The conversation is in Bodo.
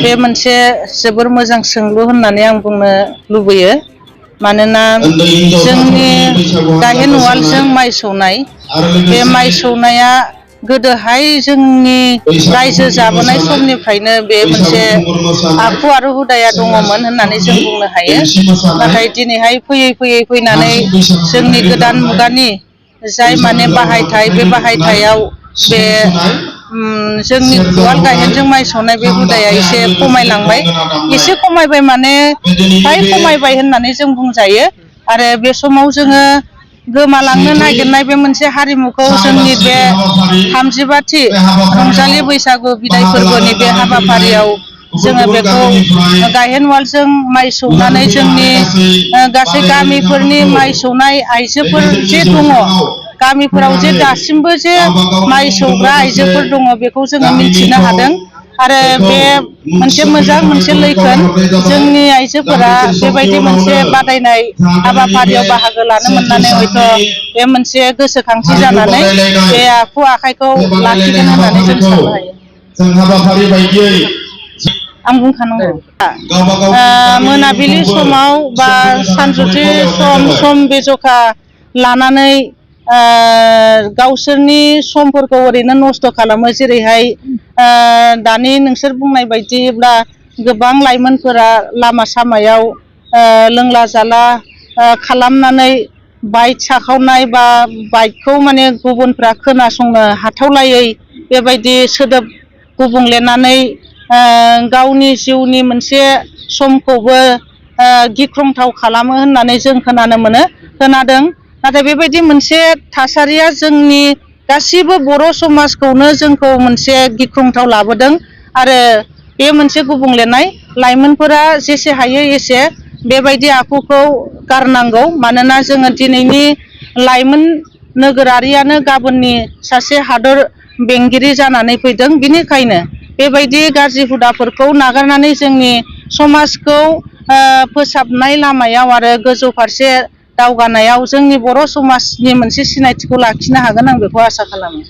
बे मोनसे जोबोर मोजां सोंलु होननानै आं बुंनो लुबैयो। मानोना जोंनि गाहेन उवालजों माइ सौनाय, बे माइ सौनाया गोदोहाय जोंनि रायजो जाबोनाय समनिफ्रायनो बे मोनसे आखु आरो हुदाया दङमोन होननानै जों बुंनो हायो। नाथाय दिनैहाय फैयै फैयै फैनानै जोंनि गोदान मुगानि जाय माने बाहायथाय, बे बाहायथायाव बे जोंनि उवाल गाहेनजों माइ सौनाय बे हुदाया एसे खमायलांबाय। एसे खमायबाय माने फ्राय खमायबाय होननानै जों बुंजायो। आरो बे समाव जोङो गोमालांनो नागिरनाय बे मोनसे हारिमुखौ जोंनि बे 35थि रंजालि बैसागु बिदाय फोरबोनि बे हाबाफारियाव जोङो बेखौ गाहेन उवालजों माइ सौनानै जोंनि गासै गामिफोरनि माइ सौनाय आइजोफोर जे दङ, गामिफोराव जे दासिमबो जे माइ सौग्रा आइजोफोर दङ, बेखौ जोङो मिथिनो हादों। आरो बे मोनसे मोजां मोनसे लैखोन। जोंनि आइजोफोरा बेबायदि मोनसे बादायनाय हाबाफारियाव बाहागो लानो मोननानै हयथ' बे मोनसे गोसोखांथि जानानै बे आखु आखाइखौ लाखिगोन होननानै जों साननो हायो। आं बुंखानांगौ। मोनाबिलि समाव बा सानजौफु सम बे जखा लानानै गावसोरनि समफोरखौ ओरैनो नस्थ' खालामो। जेरैहाय दानि नोंसोर बुंनाय बायदिब्ला गोबां लाइमोनफोरा लामा सामायाव लोंला जाला खालामनानै बाइक साखावनाय बा बाइकखौ माने गुबुनफ्रा खोनासंनो हाथावलायै बेबायदि सोदोब गुबुंलेनानै गावनि जिउनि मोनसे समखौबो गिख्रंथाव खालामो होननानै जों खोनादों। नाथाय बेबायदि मोनसे थासारिया जोंनि गासिबो बर' समाजखौनो जोंखौ मोनसे गिख्रंथाव लाबोदों। आरो बे मोनसे गुबुंलेनाय, लाइमोनफोरा जेसे हायो एसे बेबायदि आखुखौ गारनांगौ। मानोना जोङो दिनैनि लाइमोन नोगोरारियानो गाबोननि सासे हादर बेंगिरि जानानै फैदों। बिनिखायनो बेबायदि गाज्रि हुदाफोरखौ नागारनानै जोंनि समाजखौ फोसाबनाय लामायाव आरो गोजौ फारसे दावगानायाव जोंनि बर' समाजनि मोनसे सिनायथिखौ लाखिनो हागोन, आं बेखौ आसा खालामो।